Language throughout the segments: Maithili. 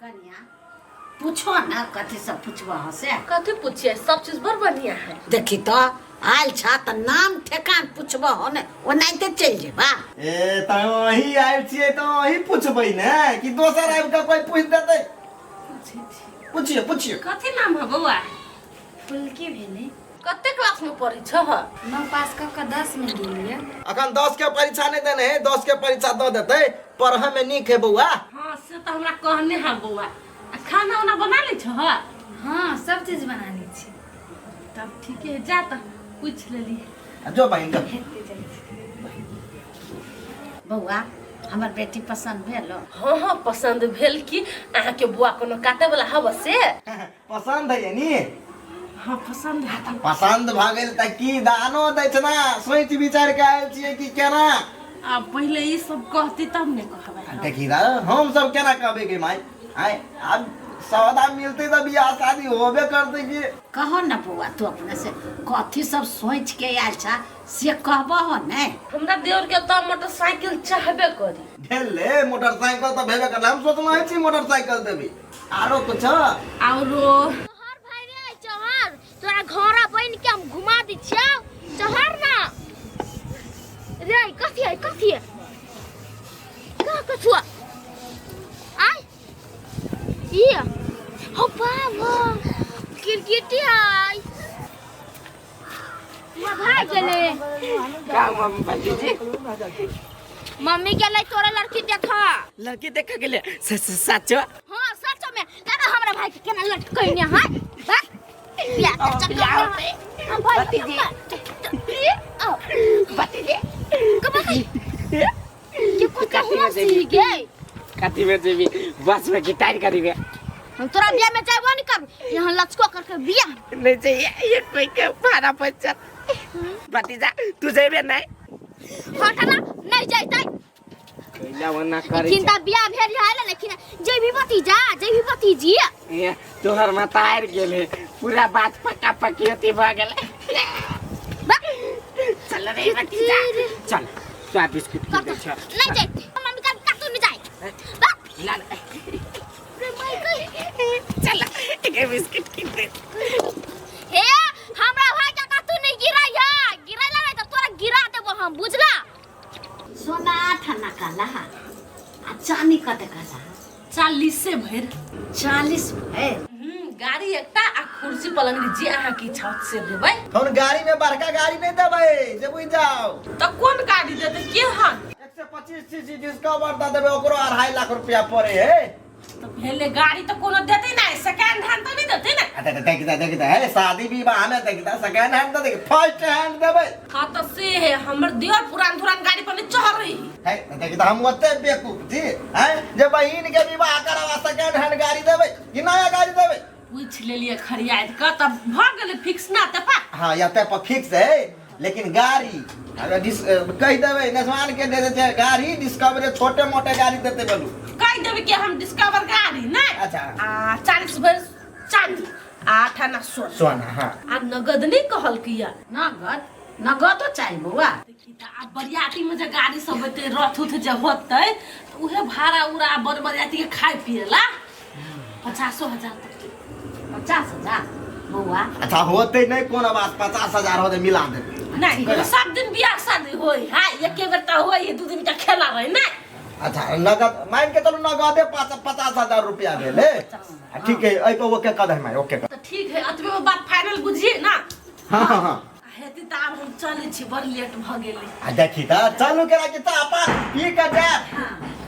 कनिया पूछो ना कथी सब पूछबो हो से। कथी पूछिए, सब चीज बड़ बढ़िया है। देखी तो आयल छा त नाम ठेकान पूछबो हो ने, ओनाहिते चलि जेबा। ए त अहीं आयल छियै त अहीं पूछबै ने कि दोसर आबि कऽ कोइ पूछि देतै? पूछिए पूछिए। कथी नाम है बौआ? फुलकी भेलै। कते क्लास में पढ़ै छह? 9 पास कऽ कऽ 10 में गेलियै। अखन 10 के परीक्षा नहि देने है, 10 के परीक्षा दऽ देतै। पढ़ऽ में नीक है बौआ। हाँ से तऽ हमरा कहने है बौआ। आ खाना उना बना लै छह? हाँ सब चीज बना लै छी। तब ठीके है, जा तऽ पूछि लेली। आ जो बहिन जो। हेतै जाइ छी। बौआ हमर बेटी पसंद भेल? हाँ हाँ पसंद भेल। की अहाँके बौआ कोनो काटे वाला हव से? पसंद है नी? हाँ पसंद है। पसंद भऽ गेल तऽ की दानो दै छै ना, सोचि विचारि कऽ आयल छियै कि केना? आब पहिले ई सब कहती तब ने कहबै हम। देखी ना, हम सब केना कहबै के माय आय, आब सौदा मिलतै तऽ बियाह शादी होबे करतै कि। कहो ना बौआ, तू अपने से कथी सब सोच के आयल छा से कहबो हो ने। हमरा देवर के तऽ मोटरसाइकिल चाहबे करी। भेलै मोटरसाइकिल तऽ भेबे करलै, हम सोचने छी मोटरसाइकिल देबै। आरो कुछ? आरो चहर भाई रे चहर, तोरा घोड़ा बन के हम घुमा दी छियौ, चहर ना रे। कथी है कथी है का कछुआ आय ई हो बाबा क्रिकेट आय भाग गेलै। का हुआ भतीजी? मम्मी गेलै तोरा लड़की देखा। लड़की देखा गेलै सचो? हाँ सच में। दादा हमरा भाई के केना लटकैने है बस बियाह के चक्कर बियाह में होतै। हम भाई भतीजी। आओ भतीजी कब के कुछ कथी में हुआ जेबी? सी गे। कथी में जेबी, बस में कि टायर गाड़ी में? हम तोरा बियाह में जाबो नहीं कर, यहाँ लचको करके बियाह नहीं चाहिए। ये कोई के भाड़ा पैसा भतीजा तू जेबे नहीं? हटना नहीं जाइतै। कैला वना करे? चिंता बियाह भेल है ना, लेकिन जे भी भतीजा जे भी भतीजी। ए, तोहर माता आरि गेल है, पूरा बात पक्का पक्की होती भऽ गेल। चल रे भतीजा चल, तोरा बिस्कुट की दै छ। नहीं जाइतै मम्मी का काटू नहीं जाए बा। ला ला। रे माई के चल एक बिस्कुट की दे। हे हमरा भाई के काटू नहीं गिराई है, गिराइला नहीं तो तोरा गिरा देबो हम, बुझला? सोना 8 आना कहला आ चानी कते कहला? 40 भरि। 40 भरि। गाड़ी एकटा आ कुर्सी पलंग जे अहाँके इच्छा होत से देबै। हम गाड़ी में बड़का गाड़ी नहीं देबै जे बुझि जाओ। तऽ कोन गाड़ी देतै केहन? 125 सीसी डिस्कवर दऽ देबै, ओकरो 2.5 लाख रुपया पड़े है। तऽ भेलै गाड़ी तऽ कोनो देतै नहि, सेकेंड हैंड तऽ नहि देतै ने? देख देख देख देख है, शादी विवाह में देख सेकेंड हैंड तऽ देख, फर्स्ट हैंड देबै। हाँ तऽ से है, हमर दियर पुरान धुरान गाड़ी पर नहि चढ़ रही है। देख हम ओते बेवकूफ छी हैं जे बहिन के विवाह करब सेकेंड हैंड गाड़ी देबै कि नया गाड़ी देबै? पूछि लेलियै खरियाद कऽ तब भऽ गेलै फिक्स ना तेपा। हाँ या पर फिक्स है, लेकिन गाड़ी अगर डिस कहि देबै नसवान के दे देते गाड़ी डिस्कवरी, छोटे मोटे गाड़ी देते बोलू। कहि देबै कि हम डिस्कवर गाड़ी नहि। अच्छा। आ 40 भरि चांदी 8 आना सोना। सोना हाँ। आ नगद नहि कहलकै। नगद नगदो चाही बौआ? देखी तऽ आब बरियाती में जे गाड़ी सब हेतै, रथ उथ जे होतै तऽ उहे भाड़ा उड़ा बर बरियाती के खाय पिए ला 50,000 तक के। 50,000 बौआ? अच्छा होते नहीं कोनो बात, 50,000 होते मिला देबै। नहीं सब दिन बियाह शादी होई है, एके बेर तऽ होई है, 2 दिन के खेला रहे नहीं। अच्छा नगद मान के चलू नगदे 50,000 रुपया भेलै। आ ठीक है, एहि पर ओके कऽ दे माय, ओके कर। तऽ ठीक है, अतबे में बात फाइनल बुझिए ना। हाँ हाँ हाँ। हेतै तऽ आब हम चलै छी, बड़ लेट भऽ गेलै। आ देखी तऽ चलू केना कि चाह पान पी कऽ जायब?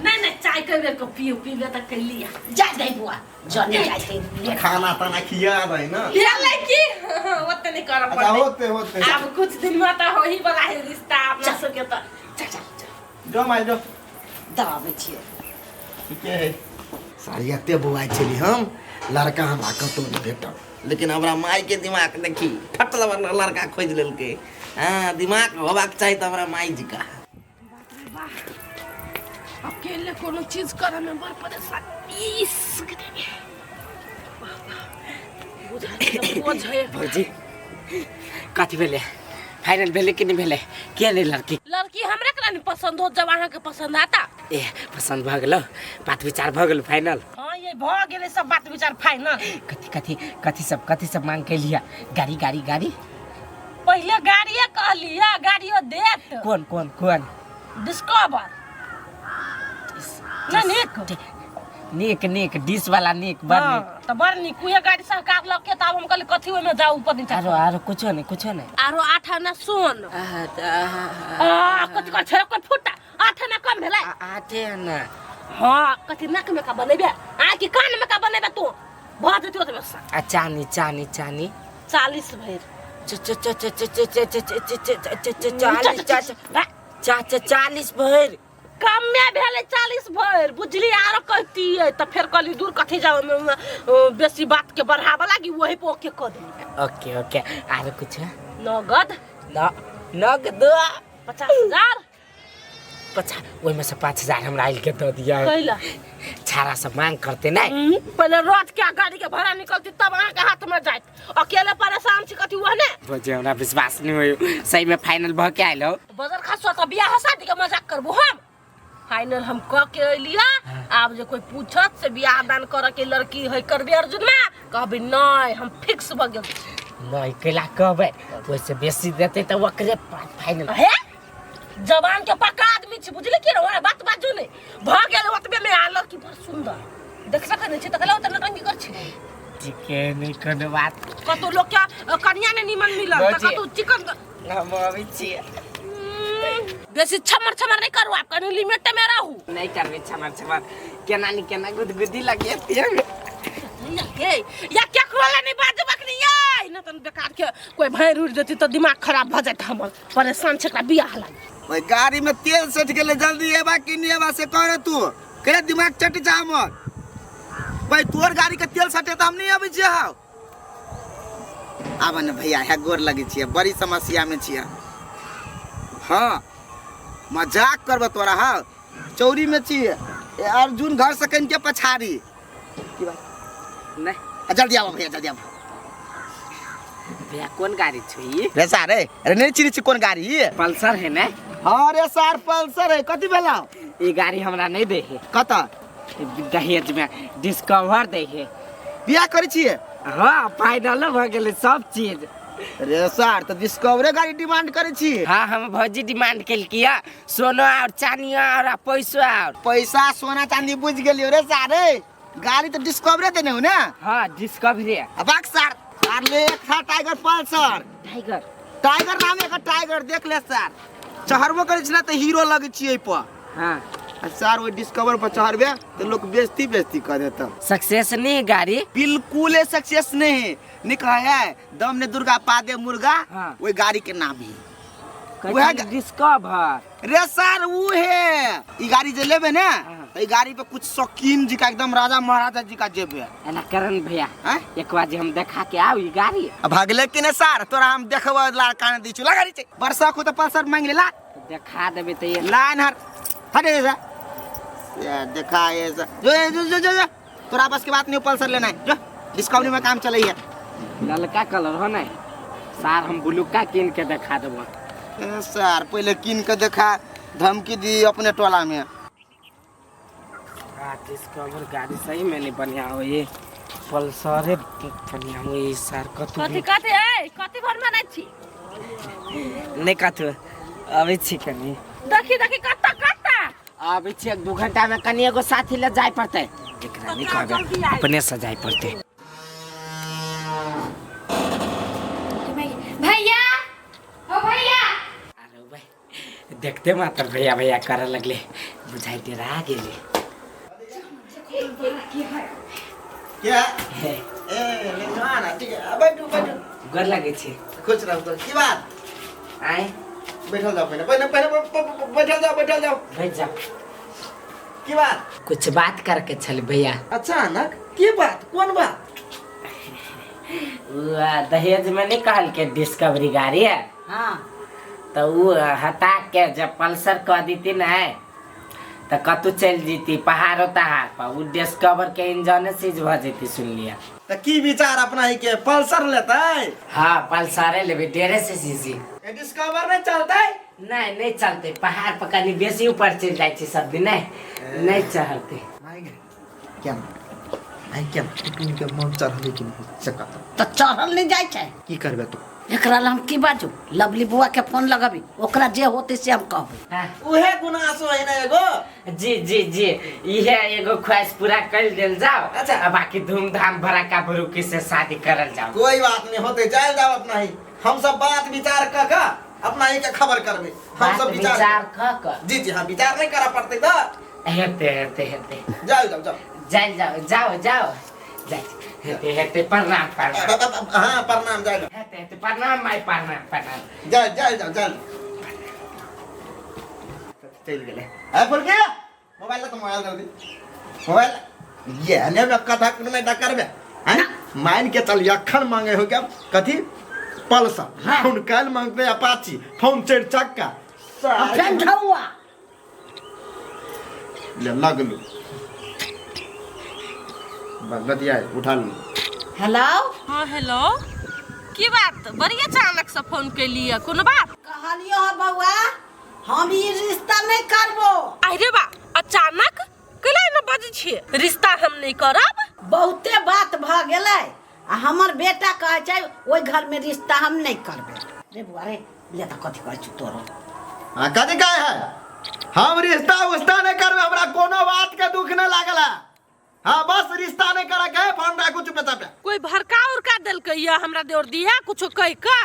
नहि नहि, चाय कई बेर के पियो पीबे तऽ कैलियै। जा दे बौआ, जने जाइते खाना ताना खिया दै ना। भेलै की ओते नहि करऽ अच्छा पड़तै। होते होते। आब कुछ दिन में तऽ होही वाला है रिश्ता अपना सबके तऽ चल चल चल। जो माय जो। दऽ अबै छियै। ठीके है। सारी एते बौआइ छली हम, लड़का हमरा कतहु नहि भेटल, लेकिन हमरा मायके दिमाग देखी, फट लड़का खोजि लेलकै। हँ दिमाग होबाक चाही तऽ हमरा माय जी का। अकेले कोनो चीज करऽ में बड़ परेशानी। इस बोझ है। भौजी कथी भेलै, फाइनल भेलै कि नहि भेलै? के नहि लड़की? लड़की हमरा केना नहि पसंद हो जब अहाँके पसंद आता। ए पसंद भऽ गेलौ, बात विचार भऽ गेल फाइनल? हाँ ये भ गेलै सब बात विचार फाइनल। कथी कथी कथी सब मांग के लिया? गाड़ी गाड़ी गाड़ी पहले गाड़िए कहली है, गाड़ियो देत। कौन कौन कौन? डिस्कवर ना नीक नीक नीक डिश वाला नीक बड़ नीक। त बड़ नीक उहे गाड़ी सरकार लग के तब हम कहली कथी ओमे जाऊ ऊपर नीचा। आरो आरो कुछो नहीं कुछो नहीं। आरो 8 आना सोन। आ कथी कह छै ओकर फुटा 8 आना कम भेलै। 8 आना हां कथी नाक में का बनेबे आ कि कान में का बनेबे तू भ जेतौ ओतबे से। आ चानी चानी चानी 40 भरि 40 भरि कमे भेलै 40 भरि बुझली। आरो कहतियै त फेर कहली दूर कथी जाओ बेसी बात के बढ़ाबऽ लागी वही पे ओके कऽ देली। ओके ओके आरो कुछ? नगद नगद 50,000 50 ओहिमे से 5,000 हमरा आइल के दऽ दिया। कैला छाड़ा सब मांग करते नहीं पहले रोज के गाड़ी के भाड़ा निकलती तब अहाँ के हाथ में जाइत। अकेले परेशान छी कथी वह ने बजे हमरा विश्वास नहीं होयो सही में फाइनल भ के आइल हो। बजर खसो त बियाह शादी के मजाक करबो हम। फाइनल हम क के अइलिया। आब जे कोई पूछत से बियाह दान करे के लड़की है करबे अर्जुन में कहबी नहीं हम फिक्स भ गेल। नहीं कैला कहबै ओइसे बेसी देते त ओकरे फाइनल हे जवान के पक्का आदमी छी बुझली की रे बात बाजू नहीं भ गेल ओतबे में आ लड़की बड़ सुंदर देख सकै नहीं छी त कहला ओतने नटंकी कर छी। ठीक है नहीं कोनो बात। कतो लोग के कन्या ने निमन मिलल त कतो चिकन हम अबै छी। बेसी छमर छमर नहीं करू आप कनी लिमिट में रहू। नहीं करबे छमर छमर केना नहीं केना गुदगुदी लगे के या क्या खोला नहीं बाजू बकनी ये न तन बेकार के कोई भैर उड़ देती त दिमाग खराब भ जात हमर परेशान छै एकरा बियाह लागी। ओए गाड़ी में तेल सट गेले जल्दी एबा कि नहीं एबा से कह रे तू के दिमाग चट जा हमर। भाई तोर गाड़ी के तेल सटे त हम नहीं अबै छियै। हां आब न भैया है गोर लगे छियै बड़ी समस्या में छियै। हां मजाक करब तोरा। हां चौरी में छियै अर्जुन घर से कन के पछाड़ी की बात नहीं जल्दी आबो भैया जल्दी आबो। भैया कौन गाड़ी छई रे सार रे अरे नहीं चिन्है छी कौन गाड़ी? पल्सर है ने? हां रे सार पल्सर है। कथी भेला ई गाड़ी हमरा नहीं दे है। कत दहेज में डिस्कवर दे है। बियाह करै छियै? हां फाइनल भ गेलै सब चीज। रे सार त डिस्कवरे गाड़ी डिमांड करै छी। हां हम भौजी डिमांड केलकी है सोना और चांदी और पैसा और पैसा सोना चांदी बुझ गेलियो रे सार रे गाड़ी त डिस्कवरे देने हो ना? हां डिस्कवरे। अब सार सार ले एक था टाइगर पल्सर टाइगर टाइगर नाम एक टाइगर देख ले सार चढ़बो करै छी ना त हीरो लगै छी एहि पर। हां सार वो डिस्कवर पर चढ़बे तो लोग बेइज्जती बेइज्जती कर देता। सक्सेस नहीं गाड़ी? बिल्कुल सक्सेस नहीं निकला है दम ने दुर्गा पा दे मुर्गा। हाँ। वही गाड़ी के नाम ही वह डिस्कवर रे सार वो है ई गाड़ी जे लेबे ना। हाँ। तो ई गाड़ी पे कुछ शौकीन जी का एकदम राजा महाराजा जी का जेबे एना करण भैया एक बार जे हम देखा के आउ ई गाड़ी। अब भागले कि ने सार तोरा हम देखबो ला कान दी छु लगा दी बरसा को तो पल्सर मांग लेला देखा देबे त ये लाइन हर हटे जा ये देखा ये जो जो जो जो जो तोरा बस के बात नहीं पल्सर लेना है जो डिस्कवरी में काम चले है। ललका कलर हो ना सार हम ब्लूका किन के देखा देबो। ए सार पहले किन के देखा धमकी दी अपने टोला में। हां डिस्कवर गाड़ी सही में नहीं बढ़िया हो ये पल्सर बढ़िया हो ये सार कतु कथि कथि ए कथि भर में नै छी नहीं कथु अबै छी कनी देखी देखी कत्ता कत्ता अबै छी 1-2 घंटा में कनी एगो साथी ले जाय पड़तै एकरा नहीं कहबै अपने से जाय पड़तै। भैया ओ भैया अरे भाई देखते मात्र भैया भैया करे लगले बुझाई डरा गेले। क्या ए ले ना ठीक है बैठू बैठू गोर लगे छी। खुश रहू तो की बात आए बैठल जाओ पहले पहले पहले बैठल जाओ बैठल जाओ बैठ जाओ। की बात? कुछ बात करके छल भैया। अचानक की बात कौन बात? वो दहेज में नहीं कहल के डिस्कवरी गाड़ी है। हाँ तो वो हटा के जब पल्सर कह दीती ना तो कतू चल जीती पहाड़ो तहाड़ पर वो डिस्कवर के इंजन सीज भ जेती सुन लिया। तो की विचार अपना ही के पल्सर लेते? हाँ पल्सर लेबे 1.5 से सीसी। डिस्कवर नहीं चलते? नहीं नहीं चलते पहाड़ पर कनी बेसी ऊपर चल जाए छी सब दिन नहीं नहीं चढ़ते। क्या आइ के कुटुम के मन चढ़ले कि नहीं से कह। तऽ चढ़ल नहि जाइ छै। की करबे तू? एकरा लए हम की बाजू? लवली बुआ के फोन लगबी, ओकरा जे होतै से हम कहबै। हाँ। उहे गुनासो है ना एगो। जी जी जी, इहे एगो ख्वाहिश पूरा कर देल जाओ। अच्छा। आ बाकी धूमधाम भड़ाका भुरुकी से शादी करल जाओ। कोई बात नहीं होते, जायल जाओ अपना ही। हम सब बात विचार क के अपना ही के खबर करबे। हम सब बात विचार विचार क क। जी जी, हाँ, विचार नहीं करा पड़ते तो हेते हेते हेते। जाओ जाओ जाओ। जाओ जाओ जाओ जाओ जाओ, हेते हेते, प्रणाम प्रणाम। हाँ प्रणाम, जाओ जाओ। हेते हेते, प्रणाम माई, प्रणाम प्रणाम। जाओ जाओ जाओ जाओ, चल गेले। ए फुलकी, मोबाइल ला तो मोबाइल कर दी मोबाइल। ये ने में कथा में डकर बे हैं, मान के चल अखन मांगे हो क्या कथी पल्सर, फोन काल मांगते अपाची, फोन चार चक्का। आ फेर ढौआ ले लगलू बस बतिया उठा लू। हेलो। हाँ हेलो, की बात बड़ी अचानक से फोन कैलियै, कोनो बात? कहलियो ह बौआ, हम ई रिश्ता नहि करबो। अरे बा, अचानक कैला ने बजै छियै? रिश्ता हम नहीं करब? बहुते बात भऽ गेलै आ हमर बेटा कहै छै ओहि घरमे रिश्ता हम नहि करबै। रे बौआ रे, ले तऽ कथी कहै छै तोरो? हाँ कथी कहे है? हम रिश्ता उस्ता नहीं करबे, हमरा कोनो बात के दुख नहीं लागल है। हाँ बस रिश्ता नहीं करे के है, फोन राखू चुपे चापे। कोई भड़का उड़का देलकै या हमरा देवर दिया कुछो कहि के?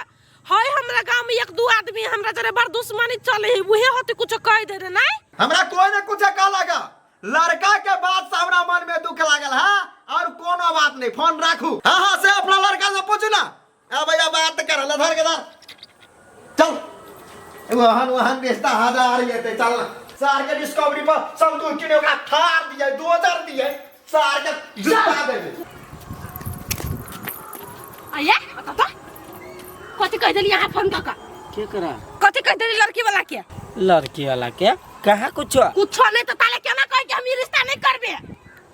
है हमरा गांव में एक दू आदमी हमरा जरे बड़ दुश्मनी चले है, उहे होते कुछो कहि दे रे नहीं? हमरा कोई ने कुछ कह लगा, लड़का के बात से हमरा मन में दुख लागल है और कोनो बात नहीं, फोन राखू। हाँ हाँ से अपना लड़का से पूछू ना। आ भैया बात कर ले, धर के धर चल। वहन वहन रिश्ता हजार लेते चल ना। सार के डिस्कवरी पर सब दूध किने ओकरा थार दिए 2000 दिए सार के जुता देबे। आया बता तो कथी कह देली यहाँ फोन कऽ के? के करा? कथी कह देली लड़की वाला के? लड़की वाला के कहाँ कुछो? कुछो नहीं तो ताले केना कह के हम ई रिश्ता नहीं करबे?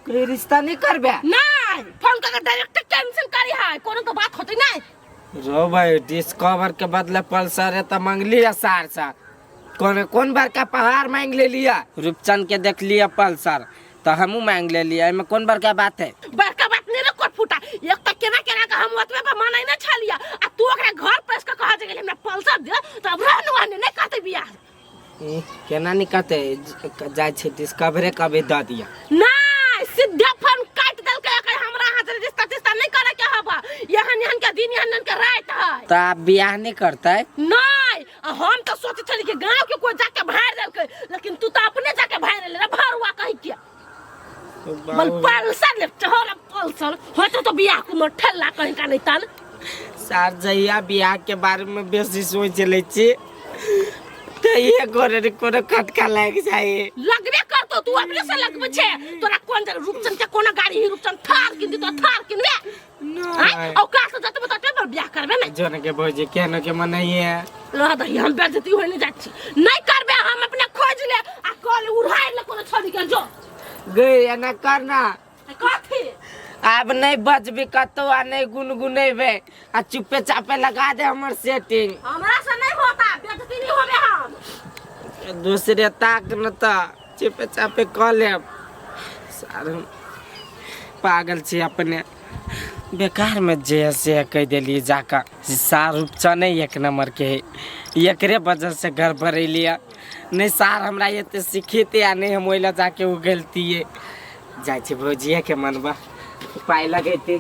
कोई रिश्ता नहीं करबे? नहीं, फोन कऽ के डायरेक्ट कैंसिल करी है, कोनो तो बात होते नहीं। रो भाई, डिस्कवर के बदले पल्सर है तो मांग लिया सार सा। कौन कौन बड़का पहाड़ मांग ले लिया? रूपचंद के देख लिया पल्सर तो हमू मांग ले लिया, एमे कौन बड़का बात है? बड़का बात नहीं रे कोट फूटा, एक तो केना केना के हम ओतबे पर मानै न छलिया आ तू ओकरा घर पर के कह जे गेली हमरा पल्सर दे तो अब रहन वहन नहीं करते बियाह। केना नहीं करते, जाय छै डिस्कवरे कभी दऽ दिया। नहीं सीधे फोन काट देलकै एकर, हमरा हाथ से रिश्ता तिश्ता नहीं करे के हबा, एहन एहन के दिन एहन एहन के रात है। तो आप बियाह नहीं करते? नहीं, हम तो सोचे छली कि गांव के कोई जाके भाड़ देलकै, लेकिन तू तो अपने जाके भाड़ ले रे भरुआ कहि के। बल पल्सर ले चहर पल्सर होते तो बियाह कुमर ठेला कहीं का नहीं तान। सार जहिया बियाह के बारे में बेसी सोच ले छी तो ये गोरे रे कोनो खटका लाग जाए। लगबे करतो, तू अपने से लगबे छे। तोरा कोन जगह रूपचंद के कोनो गाड़ी ही रूपचंद थार किन दी तो थार किनबे। नहीं। औ का से जतबे ततबे पर बियाह करबे नहीं। जोन के भौजी केनो के मनैये। रह दही, हम बेइज्जती होय नहीं जात छी। नहीं करबे हम अपने खोज ले आ कल उड़ाइ ले कोनो छोड़ी के जो। गई एना करना। कथी? आब नहीं बजबी कतौ आ नहीं गुनगुनेबे आ चुपे चापे लगा दे हमर सेटिंग। हमरा से नहीं होता, बेइज्जती नहीं होबे हम। दूसरे ताक न त चुपे चापे क लेब। सार हम पागल छी अपने, बेकार में जे से कह देलिए जाकर। सार रूपचन एक नंबर के है, एकरे वजह से घर भरेलिए। नहीं सार हमरा एते सिखेते आ नहीं हम ओहि लए जाके उगलतिए। जाइ छी भौजिए के मनबा उपाय लगेते।